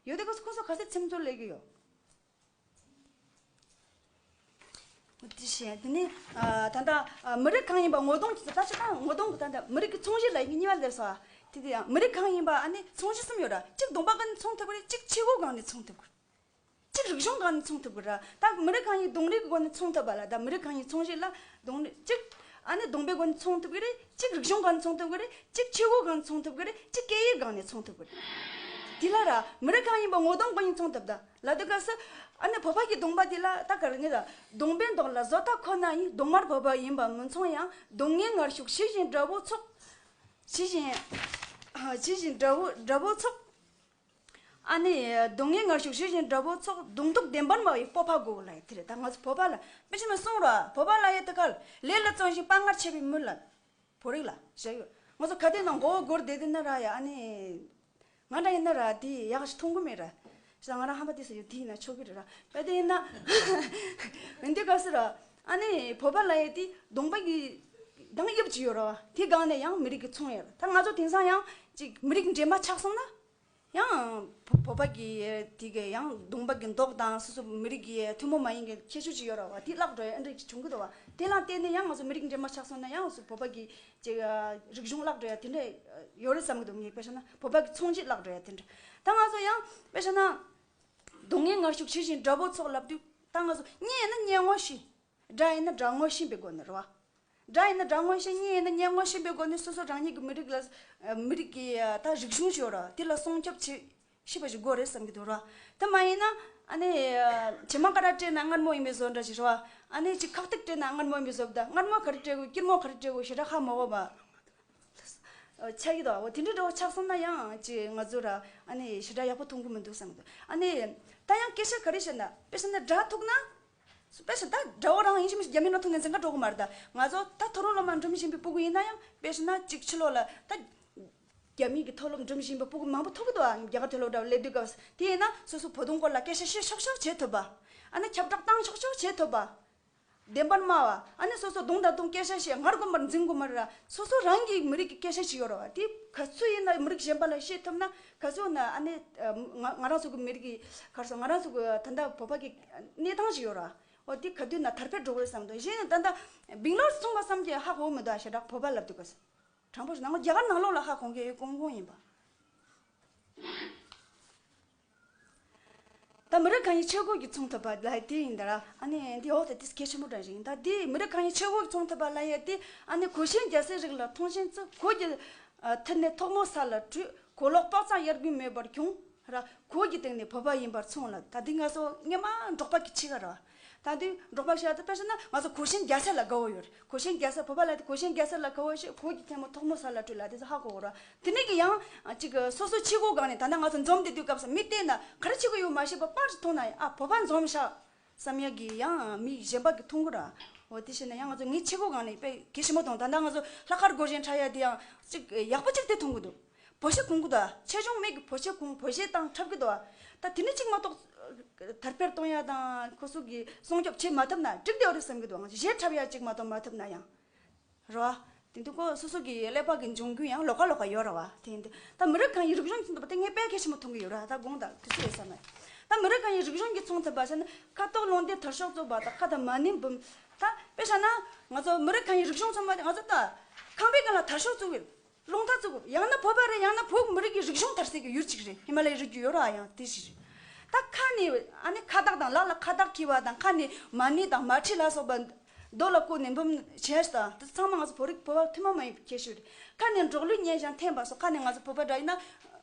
ཡོད་དུས་སྐབས་སུ་ཁོ་ཚོ་ག་ཚོད་ཚེམ་ཚོར་སླེབས་ཀྱི་ཡོད། འོ་དེ་བྱས་དེ་ནས་ཨ་ད་ལྟ་ཨ་མི་རིགས་གང་ཡིན་པ་ངོ་གདོང་གི་ད་ཆ་ད་ངོ་གདོང་གི་ད་ལྟ་མི་རིགས་ཀྱི་མཚོན་བྱེད་ལབ་ཡག་གཉིས་པ་སླེབས་སོང་ཨ། དེ་དེ་ཡང་མི་རིགས་གང་ཡིན་པ་ཨ་ནི་མཚོན་བྱེད་གསུམ་ཡོད་ར། གཅིག་གདོང་པ་སྒང་ནས་མཚོན་ཐུབ་ཀྱི་རེད། གཅིག་ཆས་གོས་སྒང་ནས་མཚོན་ཐུབ་ཀྱི་རེད། གཅིག་རིག་གཞུང་སྒང་ནས་མཚོན་ཐུབ་ཀྱི་ར། ད་མི་རིགས་གང་ཡིན་གདོང་རིས་ཀྱི་སྒོ་ནས་མཚོན་ཐུབ་པ་ལ། ད་མི་རིགས་གང་ཡིན་མཚོན་བྱེད་ལ་གདོང་རིས་གཅིག་ཨ་ནི་གདོང་པའི་སྒོ་ནས་མཚོན་ཐུབ་ཀྱི་རེད། གཅིག་རིག་གཞུང་སྒང་ནས་མཚོན་ཐུབ་ཀྱི་རེད། གཅིག་ཆས་གོས་སྒང་ནས་མཚོན་ཐུབ་ཀྱི་རེད། གཅིག་སྐད་ཡིག་སྒང་ནས་མཚོན་ཐུབ་ཀྱི་རེད། དེ་ལ་ར་མི་རིགས་གང་ཡིན་པ་ངོ་གདོང་སྒང་ནས་མཚོན་ཐུབ་ད་ལབ་དུས་སྐབས་སུ་ཨ་ནི་བོད་པ་གི་གདོང་པ་དེ་ལ་ད་ག་རེ་ངེས་ད། གདོང་པའི་མདོག་ལ་བཟོ་ལྟ་ཁོ་ན་ཡིན། གདོང་དམར་བོད་པ་ཡིན་པ་མི་མཚུངས་ཡང་། གདོང་ལྔའི་ངར་ཤུགས་ཇི་བཞིན་དགྲ་བོ་ཚོགས། ཇི་བཞིན་ཇི་བཞིན་དགྲ་བོ་དགྲ་བོ་ཚོགས། ཨ་ནི་གདོང་ལྔའི་ངར་ཤུགས་ཇི་བཞིན་དགྲ་བོ་ཚོགས། གདོང་སྟོབས་ལྡན་པར་སྨྲ་བའི་སྤོབས་པ་དགོས་ལབ་ཡ་དེ་རེད། ད་ང་ཚོ་བོད་པ་ལ་དཔེ་ཆ་ནས་གསུངས་ར། བོད་པ་ལབ་ཡ་དེ་ག་ལས་ལ་བརྩོན་ཞིང་དཔའ་ངར་ཆེ་བའི་མི་ལ། བོད་རིགས་ལ་བཤད་ཡོད། ང་ཚོ་ག་དུས་ནང་མགོ་བོ་སྒུར་བསྡད་དུས་ན་ར་ཡ་ཨ་ནི། ང་འདྲ་ཡིན་ན་ར་དེ་ཡག་ཞིག་མཐོང་གི་མེད་ར། ཞེ་ད་ང་རང་ཧམ་པ་དེ་ས་ཡོད་དེ་ཡིན་ན་ཆོག་གི་རེད་ར། དཔེ་དེ་ཡིན་ན། འདི་ག་ཟེར་ར། ཨ་ནི་བོད་པ་ལབ་ཡ་དེ་གདོང་པ་གི་གདངས་དབྱིབས་ཅིག་ཡོད་ར་བ། དེ་སྒང་ནས་ཡང་མི་རིགས་ཀྱི་མཚོན་ཡ་ར། ད་ང་ཚོ་དེང་སང་ཡང་ཅིག་མི་རིགས་འདྲེས་མ་ཆགས་སོང་ན། ཡང་བོད་བོད་པ་གི་དེ་གི་ཡང་གདོང་པ་གི་མདོག་དང་སོ་སོ་མི་རིགས་ཀྱི་ཐུན་མོང་མ་ཡིན་གྱི་ཁྱད་ཆོས་ཅིག་ཡོད་ར་བ། དེ་བརླག་འགྲོ་ཡ་ཨ་འདྲ་ཅིག་བྱུང་གི་འདུག་བ། དེ་ལ་བརྟེན་ནས་ཡང་ང་ཚོ་མི་རིགས་འདྲེས་མ་ཆགས་སོང་ན་ཡང་སོ་བོད་པ་གི་ཅིག་རིག་གཞུང་བརླག་འགྲོ་ཡ་དེ་འདྲ་ཡོད་རེད་བསམ་གི་འདུག་ངས་དཔེ་བཞག་ན་བོད་པ་གི་མཚོན་བྱེད་བརླག་འགྲོ་ཡ་དེ་འདྲ། ད་ང་ཚོ་ཡང་དཔེ་བཞག་ན་གདོང་ལྔའི་ངར་ཤུགས་ཇི་བཞིན་དགྲ་བོ་ཚོགས་ལབ་དུས། ད་ང་ཚོ་གཉེན་ཡིན་ན་གཉེན་ངོ་ཤེས། དགྲ་ཡིན་ན་དགྲ་ངོ་ཤེས་པའི་སྒོ་ནས་རེད་བ། དགྲ་ཡིན་ན་དགྲ་ངོ་ཤེས། གཉེན་ཡིན་ན་གཉེན་ངོ་ཤེས་པའི་སྒོ་ནས་སོ་སོ་རང་ཉིད་ཀྱི་མི་རིགས་ལ་མི་རིགས་ཀྱི་ད་རིག་གཞུང་ཞིག་ཡོད་ར། དེ་ལ་སྲུང་སྐྱོབ་བྱེད་ཤེས་པ་ཞིག་དགོས་རེད་བསམ་གྱི་འདུག་ར། དེ་མ་ཡིན་ན་ཨ་ནི་བྱེ་མ་ཀ་ར་སྤྲད་ན་མངར་མོ་ཡིན་པའི་བཟོ་འདྲ་ཞིག་རེད་བ། ཨ་ནི་ཅིག་ཁག་ཐེག་སྤྲད་ན་མངར་མོ་ཡིན་པའི་བཟོ། ད་མངར་མོ་ག་རེ་སྤྲད་དགོས། སྐྱུར་མོ་ག་རེ་སྤྲད་དགོས་ཞེ་དྲག་ཧ་མ་གོ་བ། ཆགས་ཀྱི་འདུག་འོ་དེ་འདྲའི་འདྲ་བོ་ཆགས་སོང་ན་ཡང་ཅིག་ང་ཚོ་ར་ཨ་ནི་ཞེ་དྲག་ཡག་པོ་མཐོང་གི་མི་འདུག་བསམ་གྱི་འདུག་ཨ་ནི་ད་ཡང་སྐད་ཆ་ག་རེ་བཤད་ན་དཔེ་བཤད་ན་དགྲ་ཐུག་ན། དཔེ་བཤད་ད་དགྲ་བོ་རང་ཡིན་གཅིག་མིན་གཅིག་རྒྱ་མི་ནང་ཐུག་ནས་འཛིང་ག་འགྲོ་གི་མ་རེད། ད་ང་ཚོ་ད་མཐོ་རིམ་སློབ་མ་འགྲིམ་བཞིན་པའི་ཕྲུ་གུ་ཡིན་ན་ཡང་དཔེ་བཤད་ན་ཅིག་ཕྱི་ལོགས་ལ་ད་རྒྱ་མི་གི་མཐོ་སློབ་འགྲིམ་བཞིན་པའི་ཕྲུ་གུ་མང་པོ་ཐུག་གི་འདུག་ཨ། རྒྱ་གར་མཐོ་སློབ་འདྲ་བོ་སླེབས་དུས་སྐབས་དེ་ཡིན་ན་སོ་སོ་བོད་དོན་སྐོར་ལ་སྐད་ཆ་བཤད་ཆོག་ཆོག་བྱེད་ཐུབ་པ། ཨ་ནི་ཁྱབ་བསྒྲགས་བཏང་ཆོག་ཆོག་བྱེད་ཐུབ་པ། བདེན་པར་སྨྲ་བ། ཨ་ནི་སོ་སོ་གདོང་དང་གདོང་སྐད་ཆ་བཤད། ངར་དགོན་པར་འཛིང་དགོས་མ་རེད་ར། སོ་སོ་རང་གི་མི་རིགས་ཀྱི་སྐད་ཆ་ཞིག་ཡོད་ར་བ། དེ་ག་ཚོད་ཡིན་ན་མི་རིགས་གཞན་པ་ལ་བཤད་ཐུབ་ན་ག་ཚོད་ན་ཨ་ནི་ང་ང་རང་ཚོ་གི་མི་རིགས་ཀྱི་ག་རེ་ཟེར། ང་རང་ཚོ་གི་ད་ལྟ་བོད་པ་གི་གནས་སྟངས་ཞིག་ཡོད་ར། འོ་དེ་ག་དུས་ན་དར་སྤེལ་འགྲོ་གི་རེད་བསམ་འདུག་གཞན་ད་ལྟ་བིང་ལོར་སོང་བ་བསམ་གྱི་ཧ་གོ་མི་འདུག་ཞེ་དྲག་བོད་པ་ལབ་དུས་ག་ས་དྲང་པོ་ཞིག་ནང་རྒྱ་གར་ནང་ལོགས་ལ་ཧ་གོ་མཁན་ཡོད་ཀོང་ཀོང་ཡིན་པ། ད་མི་རབས་གང་ཡིན་ཆས་གོས་ཀྱིས་མཚོན་ཐུབ་པ་ལབ་དེ་ཡིན་ད་ར། ཨ་ནི་འདི་འོག་ཏུ་ཏིས་གལ་ཆེན་པོ་འདྲ་ཞིག་ཡིན། ད་དེ་མི་རབས་གང་ཡིན་ཆས་གོས་ཀྱིས་མཚོན་ཐུབ་པ་ལབ་ཡ་དེ་ཨ་ནི་གོས་ཆེན་རྒྱལ་སྲས་རིགས་ལ་མཐོང་ཆེན་བརྩི། གོས་ཀྱི་ཨ་མཐིལ་ནས་ཐོག་མོ་ས་ལ་བྲུས། གོས་ལོག་དཔག་ཙམ་གཡར་དགོས་མེད་པར་གྱོན་ར། གོས་ཀྱི་སྟེང་ནས་བོད་པ་ཡིན་པར་མཚོན་ལ། ད་དེ་ང་ཚོ་སྔོན་མ་འབྲོག་པ་གི་ཆས་ཀ་ར། ད་དུང་འབྲོག་པ་ཤ་ད་དཔེ་བཞག་ན་ང་ཚོ་གོས་ཆེན་རྒྱལ་སྲས་ལ་དགའ་བོ་ཡོད་རེད། གོས་ཆེན་རྒྱལ་སྲས་བོད་པ་ལ་དེ་གོས་ཆེན་རྒྱལ་སྲས་ལ་དགའ་བོ་ཞིག་གོས་ཀྱི་ཐལ་མོ་ཐོག་མོ་ས་ལ་བྲུས་ལ་དེ་ཚོ་ཧ་གོ་གོ་ར། དེ་ནས་ཀྱི་ཡང་ཅིག་སོ་སོ་ཆས་གོས་སྒང་ནས་ད་ལྟ་ང་ཚོ་འཛོམས་བསྡད་དུས་སྐབས་སུ་མི་བལྟས་ན་ག་རེ་ཆས་གོས་ཡོད་མ་ཤེས་པ་པར་ཅིག་མཐོང་ན་ཡང་ཨ་བོད་པ་འཛོམས་ཤག་བསམ་ཡ་གི་ཡང་མི་གཞན་པ་གི་མཐོང་གི་ར། འོ་དེ་བྱས་ན་ཡང་ང་ཚོ་ངའི་ཆས་གོས་སྒང་ནས་དཔེ་གལ་ཆེན་པོ་མཐོང་། ད་ལྟ་ང་ཚོ་ལྷག་དཀར་གོས་ཆེན་འཁྲབ་ཡ་དེ་ཡང་ཅིག་ཡག་པོ་ཅིག་དེ་མཐོང་གི་འདུག་པོ་ཤེ་གོན་གི་འདུག་ཆེ་ཆུང་མེད་ཀྱི་པོ་ཤེ་གོན། པོ་ཤེ་བཏང་འཁྲབ་ཀྱི་འདུག་ད་དེ་ནས་གཅིག་མ་གཏོགས་དར་སྤེལ་གཏོང་ཡ་དང་ཁོ་ཚོ་གི་སྲུང་སྐྱོབ་བྱེད་མ་ཐུབ་ན་འགྲིག་བསྡད་ཡོད་རེད་བསམ་གྱི་འདུག་ང་ཚོ་གཞས་འཁྲབ་ཡ་གཅིག་མ་གཏོགས་མ་ཐུབ་ན་ཡང་། རེད་བ། དེ་འདུག་གོ་སོ་སོ་གི་ཀླད་པ་གི་འབྱུང་རྒྱུ་ཡང་ལོགས་ཀ་ལོགས་ཀ་ཡོད་རེད་བ། དེ་ཡིན་དུས་ད་མི་རབས་གང་ཡིན་རིག་གཞུང་ཚོ་འདུག་པ་དེ་ངས་དཔེ་གལ་ཆེན་པོ་མཐོང་གི་ཡོད་རེད། ད་དགོངས་དག་དུས་ཚོད་ཡོད་ས་མེད། ད་མི་རབས་གང་ཡིན་རིག་གཞུང་གི་མཚོན་ཐུབ་པ་བྱས་ན་ཁ་དོག་ལུང་བསྟན་དར་ལྕོག་བཙུགས་པ་དང་ཁ་དང་མ་ཎི་འབུམ། ད་དཔེ་བཞག་ན་ང་ཚོ་མི་རབས་གང་ཡིན་རིག་གཞུང་ཚང་མ་དེ་ང་ཚོ་ད་ཁང་པའི་སྒང་ལ་དར་ལྕོག་བཙུགས་ཡོད། རླུང་རྟ་བཙུགས། ཡང་ན་བོད་པ་རེད། ཡང་ན་བོད་མི་རིགས་ཀྱི་རིག་གཞུང་དར་སའི་གི་ཡུལ་གཅིག་རེད། ཧི་མ་ལ་ཡའི་རི་རྒྱུད་ཡོད་ར། ཡང་དེ་ཞིག་རེད། ད་ཁ་ནས་ཨ་ནི་ཁ་བཏགས་དང་ལག་ལ་ཁ་བཏགས་འཁྱེར་བ་དང་ཁ་ནས་མ་ཎི་དང་མལ་ཁྲི་ལ་སོགས་པ་རྡོ་ལ་བརྐོས་ནས་འབུམ་བྱས་དང་དེ་ཚང་མ་ང་ཚོ་བོད་རིགས་བོད་པ་ཐུན་མོང་མ་ཡིན་པའི་ཁྱད་ཆོས་རེད། ཁ་ནས་འབྲོག་གླུ་སྙན་ཞིང་འཐེན་པ་སོགས། ཁ་ནས་ང་ཚོ་བོད་པ་འདྲ་ཡིན་ན་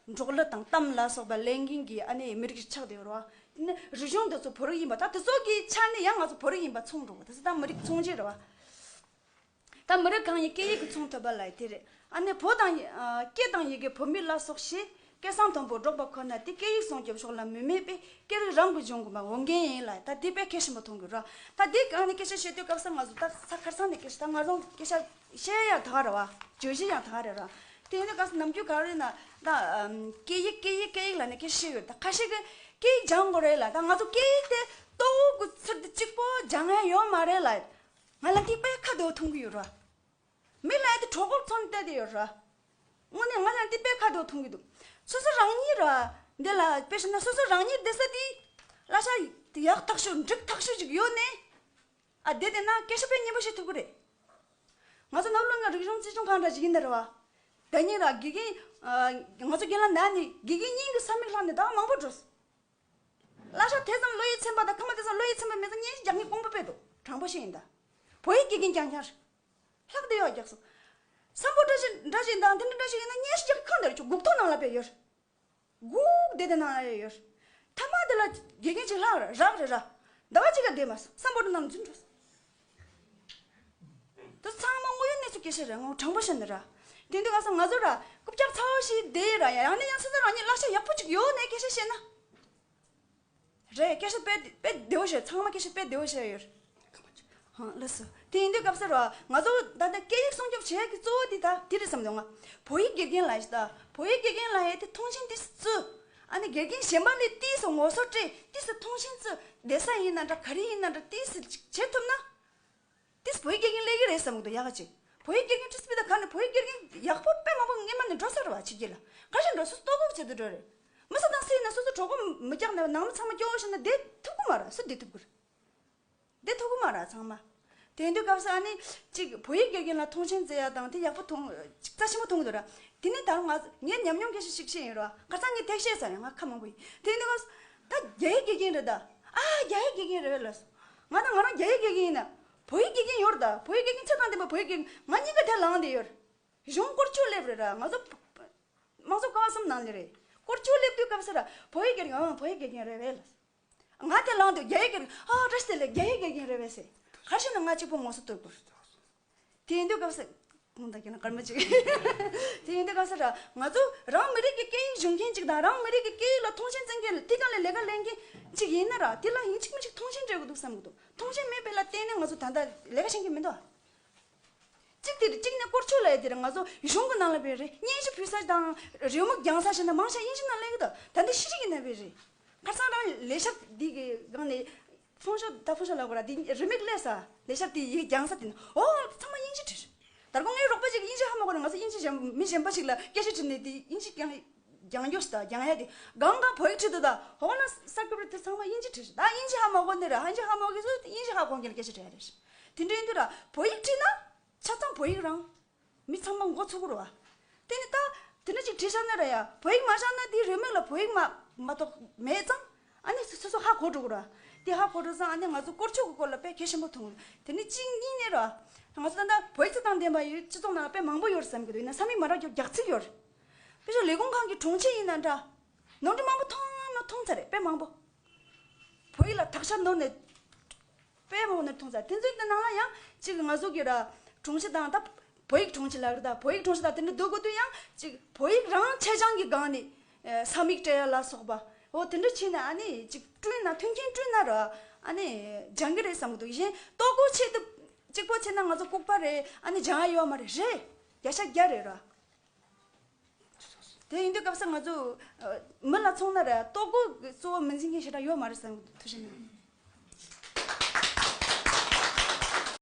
འབྲོག་གླུ་དང་གཏམ་ལ་སོགས་པ་ལེན་མཁན་གྱི་ཨ་ནི་མི་རིགས་ཤིག་ཆགས་བསྡད་ཡོད་ར། དེ་ནས་རིག་གཞུང་འདི་ཚོ་བོད་རིགས་ཡིན་པ་ད་དེ་ཚོ་གི་ཆ་ནས་ཡང་ང་ཚོ་བོད་རིགས་ཡིན་པ་མཚོན་འགྲོ་བ། དེ་ཚོ་ད་མི་རིགས་མཚོན་བྱེད་རེད་བ། ད་མི་རིགས་གང་ཡིན་སྐད་ཡིག་གི་ཚོང་ཐོབ་པ་ལ་དེ་རེད། ཨ་ནི་བོད་དང་ཡི་ཨ་སྐད་དང་ཡི་གེ་བོད་མི་ལ་སོགས་ཤིག་སྐད་གསང་མཐོན་པོ་སྒྲོག་པ་ཁོ་ན་དེ་སྐད་ཡིག་སྲུང་སྐྱོབ་ཕྱོགས་ལ་མི་མེད་པས་སྐད་རིགས་རང་གི་གཞུང་གི་མ་འོས་འགན་ཡིན་ལ་ད་དེ་དཔེ་གལ་ཆེན་པོ་མཐོང་གི་ར། ད་དེ་གང་ནས་སྐད་ཆ་བཤད་དུས་སྐབས་སུ་ང་ཚོ་ད་ས་ཁར་སང་ནས་སྐད་ཆ་ད་ང་རང་སྐད་ཆ་བཤད་ཡ་ད་ག་རེད་བ། བརྗོད་གཞི་ཡང་ད་ག་རེད་ར། དེ་ཡིན་དུས་སྐབས་སུ་ནམ་རྒྱུན་ག་རེ་ན་ད་སྐད་ཡིག་སྐད་ཡིག་སྐད་ཡིག་ལ་ནས་སྐད་ཆ་བཤད་ཡོད། ད་ཁ་ཤས་ཀྱིས་སྐད་ཡིག་སྦྱང་དགོས་རེད་ལ་ད་ང་ཚོ་སྐད་ཡིག་དེ་ལྟོ་བོ་གི་ཚུལ་དུ་གཅིག་པོ་སྦྱང་ཡ་ཡོད་མ་རེད་ལ། ང་ལ་འདི་དཔེ་ཁ་བདེ་བོ་མཐོང་གི་ཡོད་ར། མི་ལ་ཡ་དེ་གྲོད་ཁོག་ཚོན་བལྟས་ཏེ་ཡོད་ར། དངོས་གནས་ང་ལ་འདི་དཔེ་ཁ་བདེ་བོ་མཐོང་གི་འདུག་སོ་སོ་རང་ཉིད་ར། འདི་ལ་དཔེ་བཤད་ན་སོ་སོ་རང་ཉིད་བསྡད་ས་དེ་གླ་ཆ་ཡག་ཐག་ཆོད་འགྲིག་ཐག་ཆོད་ཅིག་ཡོད་ནས། ཨ་བསྡད་བསྡད་ན་སྐད་ཆ་དཔེ་སྙན་པོ་བཤད་ཐུབ་ཀྱི་རེད། ང་ཚོ་ནོར་ལུང་ང་རིག་གཞུང་རྩིས་སྐྱོང་ཁང་འདྲ་ཞིག་ཡིན་ད་ར་བ། ད་ཉིན་ར་དགེ་རྒན་ཨ་ང་ཚོ་རྒན་ལགས་ན་ནི་དགེ་རྒན་གཉིས་ཀྱི་ས་མིག་ལྷག་ནས་ཟླ་བ་མང་པོ་འགྲོ་སོང་། གླ་ཆ་དེ་ཙམ་བློ་ཡིད་ཚིམ་པ་དང་ཁ་མ་དེ་ཙམ་བློ་ཡིད་ཚིམ་པ་མེད་ཙང་སྙན་ཞུ་རྒྱག་མཁན་དཀོན་པོ་དཔེ་འདུག་དྲང་པོ་བཤད་ཡིན་ད། བོད་ཡིག་དགེ་རྒན་རྐྱང་རྐྱང་རེད། ལྷག་བསྡད་ཡོད་རྒྱག་སོང་། སམ་བྷོ་ཊ་ཞིག་འདྲ་ཞིག་དང་དེ་འདྲ་འདྲ་ཞིག་ཡིན་ན་སྙན་ཞུ་རྒྱག་གི་ཁང་དེར་ཆུ་སྒུག་ཐོག་ནང་ལ་དཔེ་ཡོད། སྒུག་བསྡད་དེ་ནང་ལ་ཡོད། མཐའ་མ་དེ་ལ་དགེ་རྒན་ཅིག་ལྷག་རག་རེད་ར། ཟླ་བ་གཅིག་ག་བསྡད་མ་སོང་སམ་བྷོ་ཊ་ནང་ལ་འཛུལ་འགྲོ་སོང་། དེ་ཚང་མ་དངོས་ཡོད་གནས་ཚུལ་སྐད་ཆ་རེད། ངོ་དྲང་པོ་བཤད་ན་ར། དེ་འདུག་ག་ས་ང་ཚོ་ར་རྐུབ་བཀྱག་ཚ་བོ་ཞིག་བསྡད་ར་ཡང་ནས་ཡང་སོ་སོ་རང་ཉིད་གླ་ཆ་ཡག་པོ་ཅིག་ཡོད་ནས་སྐད་ཆ་བཤད་ན། རེད། སྐད་ཆ་དཔེ་དཔེ་བདེ་བོ་བཤད། ཚང་མ་སྐད་ཆ་དཔེ་བདེ་བོ་བཤད་ཡོད། ཧང་ལགས་སོ། དེ་ཡིན་དུས་སྐབས་སུ་ར་ང་ཚོ་ད་ལྟ་སྐད་ཡིག་སྲུང་སྐྱོབ་བྱེད་ཡག་གི་གཙོ་བོ་དེ་ད་དེ་རེད་བསམ་འདུག་ང་བོད་ཡིག་དགེ་རྒན་ལ་ཡིན་ད་བོད་ཡིག་དགེ་རྒན་ལ་ཡིན་དེ་མཐོང་ཆེན་ཏིས་བཙུགས། ཨ་ནི་དགེ་རྒན་གཞན་པ་ལས་ཏིས་སུ་ངོ་སོ་སྤྲད་ཏིས་སུ་མཐོང་ཆེན་བཙུགས། བསྡད་ས་ཡིན་ན་འདྲ་ག་རེ་ཡིན་ན་འདྲ་ཏིས་སུ་ཅིག་བྱེད་ཐུབ་ན། ཏིས་བོད་ཡིག་དགེ་རྒན་སླེབས་ཀྱི་རེད་བསམ་གི་འདུག་ཡག་ག་ཅིག་བོད་ཡིག་དགེ་རྒན་ཏིས་པི་ད་ག་ནས་བོད་ཡིག་དགེ་རྒན་ཡག་པོ་དཔེ་མང་པོ་སྔོན་མ་ནས་འགྲོ་ས་རེད་བ། ཕྱི་རྒྱལ་ལ་ག་ཞིག་འགྲོ་སུ་ལྟོ་གོས་བྱེད་དུ་འགྲོ་རེད། མི་ས་དང་སུ་ཡིན་ན་སོ་སོ་གྲོད་ཁོག་མི་རྒྱག་ན་ནང་མི་ཚང་མ་སྐྱོ་བོ་བྱས་ན་བསྡད་ཐུབ་ཀྱི་མ་རེད། སུ་བསྡད་ཐུབ་ཀྱི་རེད། བསྡད་ཐུབ་ཀྱི་མ་རེད་ཚང་མ། དེ་དུས་སྐབས་སུ་ཨ་ནི་གཅིག་བོད་ཡིག་དགེ་རྒན་ལ་མཐོང་ཆེན་མཛད་ཡ་དང་དེ་ཡག་པོ་མཐོང་གཅིག་རྩ་ཆེན་པོ་མཐོང་གི་འདུག་ར། དེ་ནས་ད་ང་ངས་ཉམས་མྱོང་སྐད་ཆ་ཞིག་བཤད་ཡིན་ར། ཁ་སང་ངས་ཐེག་བཤད་ས་ཡང་ང་ཁ་མང་པོ་ཡིན། དེ་དུས་སྐབས་སུ་ད་རྒྱ་ཡིག་དགེ་རྒན་རེད་ད། ཨ་རྒྱ་ཡིག་དགེ་རྒན་རེད་ལ། ང་ད་ང་རང་རྒྱ་ཡིག་དགེ་རྒན་ཡིན་ན། བོད་ཡིག་དགེ་རྒན་ཡོད་རེད་ད། བོད་ཡིག་དགེ་རྒན་ཚད་དང་ལྡན་པ་བོད་ཡིག་དགེ་རྒན་ང་གཉིས་ཀ་དེ་ལངས་བསྡད་ཡོད་རེད། གཞུང་སྐོར་བཅུ་སླེབས་རེད་ར། ང་ཚོ་དམངས་གཙོ་ཀ་བ་གསུམ་ནང་ནས་རེད། སྐོར་བཅུ་སླེབས་དུས་སྐབས་སུ་ར་བོད་ཡིག་དགེ་རྒན་ཨང་བོད་ཡིག་དགེ་རྒན་རེད་བས་ལ། ང་དེ་ལངས་དུས་རྒྱ་ཡིག་དགེ་རྒན་ཨ་བཀྲ་ཤིས་བདེ་ལེགས་རྒྱ་ཡིག་དགེ་རྒན་རེད་བས་ཟེར། ག་ཤེད་ན་ང་གཅིག་པོ་ངོ་སོ་ལྟོས་དགོས། དེ་ཡིན་དུས་སྐབས་སུ། ཁོང་དང་ཁྱེད་ན་སྐར་མ་གཅིག་དེ་ཡིན་དུས་སྐབས་སུ་ར་ང་ཚོ་རང་མི་རིགས་ཀྱི་སྐད་ཡིག་སྦྱོང་མཁན་གཅིག་དང་རང་མི་རིགས་ཀྱི་སྐད་ཡིག་ལ་མཐོང་ཆེན་བསྩལ་མཁན་ལ་དེ་གང་ལས་ལས་ཀ་ལས་མཁན་གཅིག་ཡིན་ན་ར་དེ་ལ་ཡིན་གཅིག་མིན་གཅིག་མཐོང་ཆེན་སྤྲད་དགོས་འདུག་བསམ་གི་འདུག་མཐོང་ཆེན་མེད་པའི་ལ་བརྟེན་ནས་ང་ཚོ་ད་ལྟ་ལས་ཀ་བྱེད་མཁན་མི་འདུག་གཅིག་དེ་རེད། གཅིག་ནས་སྐོར་ཆོས་ལ་ཡ་དེ་རེད། ང་ཚོ་གཞུང་གི་ནང་ལ་བས་རེད། སྙན་ཞུ་ཕུལ་ས་དང་རེའུ་མིག་རྒྱང་ས་བྱས་ན་མང་ཆེ་དབྱིན་ཇི་ནང་སླེབས་ཀྱི་འདུག་ད་འདི་ཤེས་རིག་གི་ནང་བས་རེད། ཁར་སང་རང་ལས་ཤག་འདི་གི་སྒང་ནས་ཕོང་ཤོ་ད་ཕོང་ཤོ་ལབ་དགོས་ར། འདི་རེའུ་མིག་སླེབས་ས་ལས་ཤག་དེ་ཡི་གེ་རྒྱང་ས་དེ་ནས་ཨོ་ཚང་མ་དབྱིན་ཇི་བྲིས། ད་རུང་ངའི་རོགས་པ་ཅིག་དབྱིན་ཇི་ཧ་མ་གོ་ནས་ང་ཚོ་དབྱིན་ཇི་གཞན་མི་གཞན་པ་ཞིག་ལ་སྐད་ཆ་དྲིས་ནས་དེ་དབྱིན་ཇི་རྒྱང་རྒྱང་རྒྱོགས་ཤིག་ད་རྒྱང་ཡ་དེ་སྒང་སྒང་བོད་ཡིག་བྲིས་འདུག་ད་ཧོ་ན་ས་ཀི་པར་དེ་ཚང་མ་དབྱིན་ཇི་བྲིས། ད་དབྱིན་ཇི་ཧ་མ་གོ་ནས་ར་ཧན་ཇི་ཧ་མ་གོ་གི་ཚོ་དབྱིན་ཇི་ཧ་གོ་མཁན་ལ་སྐད་ཆ་དྲིས་ཡ་རེད། དེ་འདྲ་ཡིན་དུས་ར་བོད་ཡིག་བྲིས་ན་ཆ་ཚང་བོད་ཡིག་རང་། མི་ཚང་མ་མགོ་ཚོས་ཀྱི་རེད་བ། དེ་ནི་ད་དེ་འདྲ་ཅིག་བྲིས་བཞག་ན་ར་ཡ་བོད་ཡིག་མ་བཞག་ན་དེའི་རེའུ་མིག་ལ་བོད་ཡིག་མ་མ་གཏོགས་མེད་ཙང་ཨ་ནི་སོ་སོ་ཧ་གོ་འགྲོ་གི་རེད་བ། དེ་ཧ་གོ་འགྲོ་ཙང་ཨ་ནི་ང་ཚོ་སྐོར་ཆོས་ཀྱི་སྐོར་ལ་དཔེ་གལ་ཆེན་པོ་མཐོང་གི། དེ་ནི་གཅིག་གཉིས་ནས་ར་ང་ཚོ་ད་ལྟ་བོད་ཡིག་ཚད་དང་ལྡན་པ་ཡོད་སྤྱི་ཚོགས་ནང་ལ་དཔེ་མང་པོ་ཡོད་རེད་བསམ་གི་འདུག་ཡིན་ན་ས་མིག་མ་རག་རྒྱུ་རྒྱག་ཚིག་ཡོད་རེད། དཔེ་བཞག་ལས་ཁུངས་ཁང་གི་དྲུང་ཆེ་ཡིན་ན་འདྲ། ནོར་འཁྲུལ་མང་པོ་མཐོང་ན་མཐོང་ཚར་རེད་དཔེ་མང་པོ། བོད་ཡིག་ལ་དག་ཆ་ནོར་ནས་དཔེ་མང་པོ་ནས་མཐོང་ཚར། དེ་ཚོའི་ནང་ལ་ཡང་གཅིག་ང་ཚོ་གི་ར་དྲུང་ཆེ་དང་ད་བོད་ཡིག་དྲུང་ཆེ་ལབ་རེད། ད་བོད་ཡིག་དྲུང་ཆེ་དང་དེ་འདྲ་སྡོད་དགོས་དུས་ཡང་གཅིག་བོད་ཡིག་རང་ཆེད་སྦྱང་གི་སྒང་ནས་ས་མིག་སྤྲད་ཡ་ལ་སོགས་པ་འོ་དེ་འདྲ་བྱས་ན་ཨ་ནི་གཅིག་བསྐྲུན་ན་མཐུན་རྐྱེན་བསྐྲུན་ན་ར་ཨ་ནི་སྦྱང་གི་རེད་བསམ་གི་འདུག་གཞན་ལྟོ་གོས་ཆེད་དུ་གཅིག་པོ་བྱས་ན་ང་ཚོ་ལྐུགས་པ་རེད། ཨ་ནི་སྦྱང་ཡ་ཡོད་མ་རེད། རེད། བརྒྱ་ཆ་བརྒྱ་རེད་ར། དེ་ཡིན་དུས་སྐབས་སུ་ང་ཚོ་ཨ་མི་ལ་མཚོན་ན་ར་ལྟོ་གོས་གཙོ་བོ་མི་འཛིན་མཁན་ཞེ་དྲག་ཡོད་མ་རེད་བསམ་གི་འདུག་ཐུགས་རྗེ་གནང་